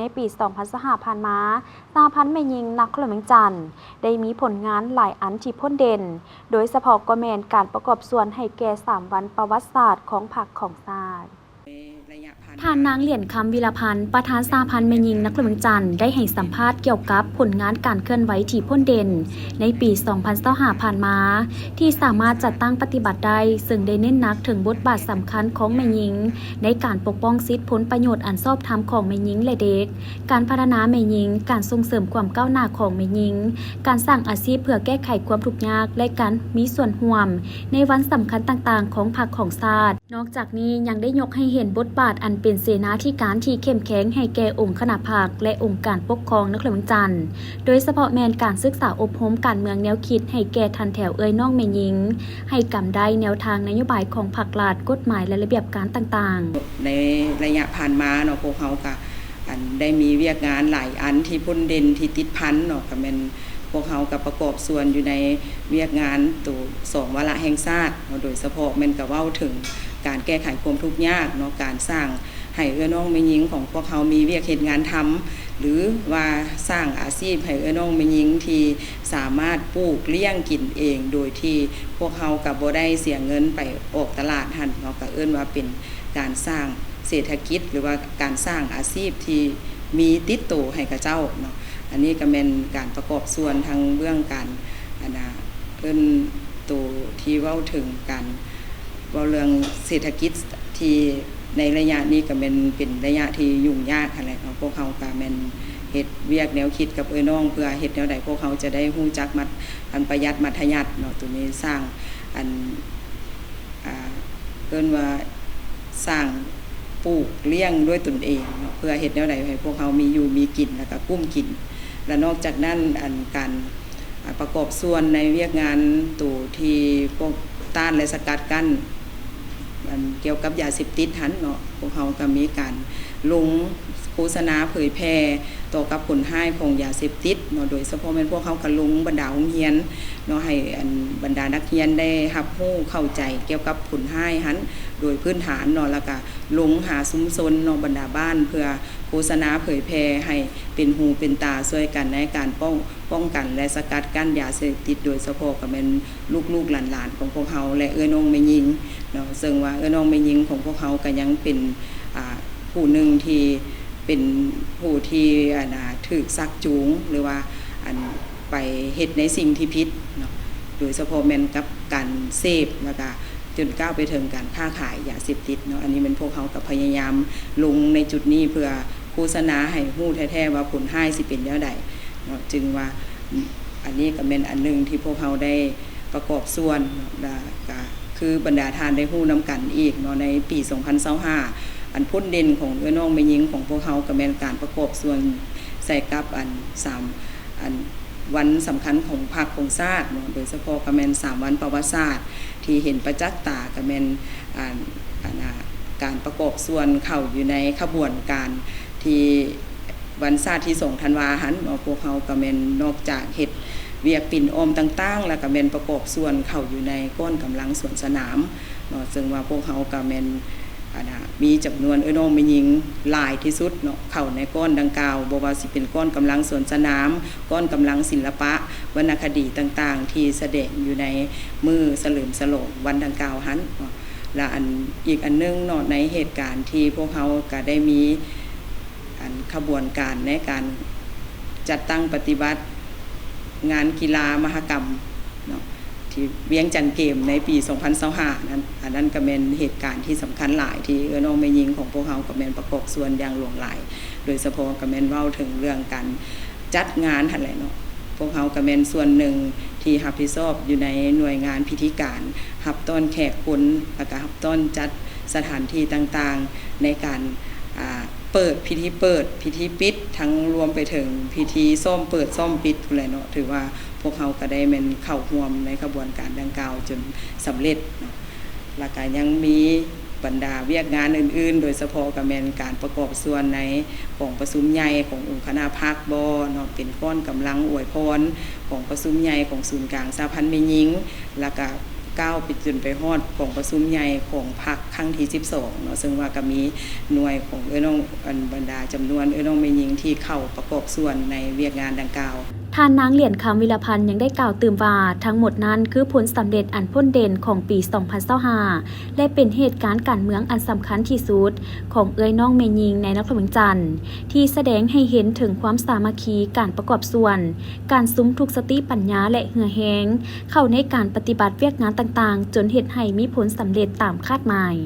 ໃນປີສອງພັນຊາວຫ້າຜ່ານມາ, ສະຫະພັນແມ່ຍິງນະຄອນຫຼວງວຽງຈັນ ໄດ້ມີຜົນງານຫຼາຍອັນທີ່ພົ້ນເດັ່ນ, ໂດຍສະເພາະກໍແມ່ນການປະກອບສ່ວນໃຫ້ແກ່ສາມວັນປະຫວັດສາດຂອງພັກຂອງຊາດ. ທ່ານນາງ ຫຼຽນຄຳ ວິລະພັນ ປະທານສະຫະພັນແມ່ຍິງນະຄອນຫຼວງວຽງຈັນ ໄດ້ໃຫ້ສຳພາດກ່ຽວກັບຜົນງານການເຄື່ອນໄຫວທີ່ພົ້ນເດັ່ນໃນປີສອງພັນຊາວຫ້າຜ່ານມາ ທີ່ສາມາດຈັດຕັ້ງປະຕິບັດໄດ້, ເຊິ່ງໄດ້ເນັ້ນໜັກເຖິງບົດບາດສຳຄັນຂອງແມ່ຍິງ ໃນການປົກປ້ອງສິດຜົນປະໂຫຍດອັນຊອບທຳຂອງແມ່ຍິງ ແລະ ເດັກ, ການພັດທະນາແມ່ຍິງ, ການສົ່ງເສີມຄວາມກ້າວໜ້າຂອງແມ່ຍິງ, ການສ້າງອາຊີບເພື່ອແກ້ໄຂຄວາມທຸກຍາກ ແລະ ການມີສ່ວນຮ່ວມໃນວັນສຳຄັນຕ່າງໆຂອງພັກຂອງຊາດ. ນອກຈາກນີ້ຍັງໄດ້ຍົກໃຫ້ເຫັນບົດບາດອັນເປັນເສນາທິການທີ່ເຂັ້ມແຂງໃຫ້ແກ່ອົງຄະນະພັກ ແລະ ອົງການປົກຄອງນະຄອນຫຼວງວຽງຈັນ, ໂດຍສະເພາະແມ່ນການສຶກສາອົບຮົມການເມືອງແນວຄິດໃຫ້ແກ່ທ່ານແຖວເອື້ອຍນ້ອງແມ່ຍິງ ໃຫ້ກຳໄດ້ແນວທາງນະໂຍບາຍຂອງພັກລັດ, ກົດໝາຍ ແລະ ລະບຽບການຕ່າງໆ. ໃນໄລຍະຜ່ານມາເນາະ, ພວກເຮົາກະ ອັນ ໄດ້ມີວຽກງານຫຼາຍອັນທີ່ພົ້ນເດັ່ນທີ່ຕິດພັນເນາະ, ກະແມ່ນພວກເຮົາກະປະກອບສ່ວນຢູ່ໃນວຽກງານໂຕສອງວາລະແຫ່ງຊາດເນາະ, ໂດຍສະເພາະແມ່ນກະເວົ້າເຖິງການແກ້ໄຂຄວາມທຸກຍາກເນາະ, ການສ້າງ ໃຫ້ເອື້ອຍນ້ອງແມ່ຍິງຂອງພວກເຮົາມີວຽກເຮັດງານທຳ ຫຼືວ່າສ້າງອາຊີບໃຫ້ເອື້ອຍນ້ອງແມ່ຍິງທີ່ສາມາດປູກລ້ຽງກິນເອງ ໂດຍທີ່ພວກເຮົາກະບໍ່ໄດ້ເສຍເງິນໄປອອກຕະຫຼາດຫັ້ນເນາະ, ກະເອີ້ນວ່າເປັນການສ້າງເສດຖະກິດ ຫຼືວ່າການສ້າງອາຊີບທີ່ມີຕິດໂຕໃຫ້ເຂົາເຈົ້າເນາະ. ອັນນີ້ກະແມ່ນການປະກອບສ່ວນທາງເບື້ອງການ ອັນນ່າ ເອີ້ນໂຕທີ່ເວົ້າເຖິງການ ເວົ້າເລື່ອງເສດຖະກິດທີ່ໃນໄລຍະນີ້ກະແມ່ນເປັນໄລຍະທີ່ຫຍຸ້ງຍາກຫັ້ນແຫຼະເນາະ, ພວກເຮົາກະແມ່ນເຮັດວຽກແນວຄິດກັບເອື້ອຍນ້ອງ ເພື່ອເຮັດແນວໃດພວກເຮົາຈະໄດ້ຮູ້ຈັກມັດ ອັນປະຢັດມັດທະຍັດເນາະ, ໂຕນີ້ສ້າງ ອັນ ອ່າ ເອີ້ນວ່າສ້າງ ປູກລ້ຽງດ້ວຍຕົນເອງເນາະ, ເພື່ອເຮັດແນວໃດໃຫ້ພວກເຮົາມີຢູ່ມີກິນ ແລ້ວກະກຸ້ມກິນ. ແລະ ນອກຈາກນັ້ນ ອັນ ການ ອ່າ ປະກອບສ່ວນໃນວຽກງານໂຕທີ່ພວກຕ້ານ ແລະ ສະກັດກັ້ນ ອັນ ກ່ຽວກັບຢາເສບຕິດຫັ້ນເນາະ, ພວກເຮົາກະມີການລົງໂຄສະນາເຜີຍແຜ່ຕໍ່ກັບຜົນຮ້າຍຂອງຢາເສບຕິດເນາະ, ໂດຍສະເພາະແມ່ນພວກເຮົາກະລົງບັນດາໂຮງຮຽນເນາະ, ໃຫ້ ອັນ ບັນດານັກຮຽນໄດ້ຮັບຮູ້ເຂົ້າໃຈກ່ຽວກັບຜົນຮ້າຍຫັ້ນໂດຍພື້ນຖານເນາະ, ແລ້ວກະລົງຫາຊຸມຊົນເນາະ, ບັນດາບ້ານ ເພື່ອໂຄສະນາເຜີຍແຜ່ໃຫ້ເປັນຫູເປັນຕາຊ່ວຍກັນໃນການປ້ອງ ປ້ອງກັນ ແລະ ສະກັດກັ້ນຢາເສບຕິດ, ໂດຍສະເພາະກະແມ່ນລູກໆຫຼານໆຂອງພວກເຮົາ ແລະ ເອື້ອຍນ້ອງແມ່ຍິງເນາະ, ເຊິ່ງວ່າເອື້ອຍນ້ອງແມ່ຍິງຂອງພວກເຮົາກະຍັງເປັນ ອ່າ ຜູ້ໜຶ່ງທີ່ເປັນຜູ້ທີ່ ອັນ ອ່າ ຖືກຊັກຈູງ ຫຼືວ່າ ອັນ ໄປເຮັດໃນສິ່ງທີ່ຜິດເນາະ, ໂດຍສະເພາະແມ່ນກັບການເສບ ແລ້ວກະຈົນກ້າວໄປເຖິງການຄ້າຂາຍຢາເສບຕິດເນາະ. ອັນນີ້ແມ່ນພວກເຮົາກະພະຍາຍາມລົງໃນຈຸດນີ້ ເພື່ອໂຄສະນາໃຫ້ຮູ້ແທ້ໆວ່າຜົນຮ້າຍຊິເປັນແນວໃດເນາະ, ຈຶ່ງວ່າ ອັນນີ້ກະແມ່ນອັນໜຶ່ງທີ່ພວກເຮົາໄດ້ປະກອບສ່ວນເນາະ, ແລ້ວກະຄືບັນດາທ່ານໄດ້ຮູ້ນຳກັນອີກເນາະ, ໃນປີສອງພັນຊາວຫ້າ ອັນພົ້ນເດັ່ນຂອງເອື້ອຍນ້ອງແມ່ຍິງຂອງພວກເຮົາກະແມ່ນການປະກອບສ່ວນໃສ່ກັບ ອັນ ສາມ ອັນ ວັນສຳຄັນຂອງພັກຂອງຊາດເນາະ, ໂດຍສະເພາະກະແມ່ນສາມວັນປະຫວັດສາດ ທີ່ເຫັນປະຈັກຕາກະແມ່ນ ອັນ ອັນ ອ່າ ການປະກອບສ່ວນເຂົ້າຢູ່ໃນຂະບວນການທີ່ວັນຊາດທີສອງທັນວາຫັ້ນເນາະ, ພວກເຮົາກະແມ່ນນອກຈາກເຮັດວຽກປິ່ນອ້ອມຕ່າງໆ ແລ້ວກະແມ່ນປະກອບສ່ວນເຂົ້າຢູ່ໃນກ້ອນກຳລັງສວນສະໜາມເນາະ, ເຊິ່ງວ່າພວກເຮົາກະແມ່ນ ອັນ ອ່າ ມີຈຳນວນເອື້ອຍນ້ອງແມ່ຍິງຫຼາຍທີ່ສຸດເນາະ ເຂົ້າໃນກ້ອນດັ່ງກ່າວ, ບໍ່ວ່າຊິເປັນກ້ອນກຳລັງສວນສະໜາມ, ກ້ອນກຳລັງສິລະປະ ວັນນະຄະດີຕ່າງໆ ທີ່ສະແດງຢູ່ໃນມື້ສະເຫຼີມສະຫຼອງວັນດັ່ງກ່າວຫັ້ນເນາະ. ລະອັນ ອີກອັນໜຶ່ງເນາະ ໃນເຫດການທີ່ພວກເຮົາກະໄດ້ມີ ອັນ ຂະບວນການໃນການຈັດຕັ້ງປະຕິບັດງານກິລາມະຫະກຳເນາະ ທີ່ວຽງຈັນເກມໃນປີສອງພັນຊາວຫ້ານັ້ນ, ອັນນັ້ນກະແມ່ນເຫດການທີ່ສຳຄັນຫຼາຍ ທີ່ເອື້ອຍນ້ອງແມ່ຍິງຂອງພວກເຮົາກະແມ່ນປະກອບສ່ວນຢ່າງຫຼວງຫຼາຍ, ໂດຍສະເພາະກະແມ່ນເວົ້າເຖິງເລື່ອງການຈັດງານຫັ້ນແຫຼະເນາະ. ພວກເຮົາກະແມ່ນສ່ວນໜຶ່ງທີ່ຮັບຜິດຊອບຢູ່ໃນໜ່ວຍງານພິທີການ ຮັບຕ້ອນແຂກຄົນ ແລ້ວກະຮັບຕ້ອນຈັດສະຖານທີ່ຕ່າງໆ ໃນການ ອ່າ ເປີດ ພິທີເປີດ ພິທີປິດ ທັງລວມໄປເຖິງພິທີຊ້ອມເປີດຊ້ອມປິດພຸ້ນແຫຼະເນາະ. ຖືວ່າພວກເຮົາກະໄດ້ແມ່ນເຂົ້າຮ່ວມໃນຂະບວນການດັ່ງກ່າວຈົນສຳເລັດເນາະ. ແລ້ວກະຍັງມີບັນດາວຽກງານອື່ນໆ ໂດຍສະເພາະກະແມ່ນການປະກອບສ່ວນໃນກອງປະຊຸມໃຫຍ່ຂອງອົງຄະນະພັກບໍເນາະ, ເປັນກ້ອນກຳລັງອວຍພອນກອງປະຊຸມໃຫຍ່ຂອງສູນກາງສະຫະພັນແມ່ຍິງ, ແລ້ວກະ ກ້າວໄປຈົນໄປຮອດກອງປະຊຸມໃຫຍ່ຂອງພັກຄັ້ງທີສິບສອງເນາະ ເຊິ່ງວ່າກໍມີໜ່ວຍຂອງເອື້ອຍນ້ອງ ອັນບັນດາຈຳນວນເອື້ອຍນ້ອງແມ່ຍິງທີ່ເຂົ້າປະກອບສ່ວນໃນວຽກງານດັ່ງກ່າວ. ທ່ານນາງ ຫຼຽນຄຳ ວິລະພັນ ຍັງໄດ້ກ່າວຕື່ມວ່າ ທັງໝົດນັ້ນຄືຜົນສຳເລັດອັນພົ້ນເດັ່ນຂອງປີສອງພັນຊາວຫ້າ ແລະ ເປັນເຫດການການເມືອງອັນສຳຄັນທີ່ສຸດຂອງເອື້ອຍນ້ອງແມ່ຍິງໃນນະຄອນຫຼວງວຽງຈັນ ທີ່ສະແດງໃຫ້ເຫັນເຖິງຄວາມສາມັກຄີ, ການປະກອບສ່ວນ, ການສຸມທຸກສະຕິປັນຍາ ແລະ ເຫື່ອແຮງ ເຂົ້າໃນການປະຕິບັດວຽກງານຕ່າງໆ ຈົນເຮັດໃຫ້ມີຜົນສຳເລັດຕາມຄາດໝາຍ.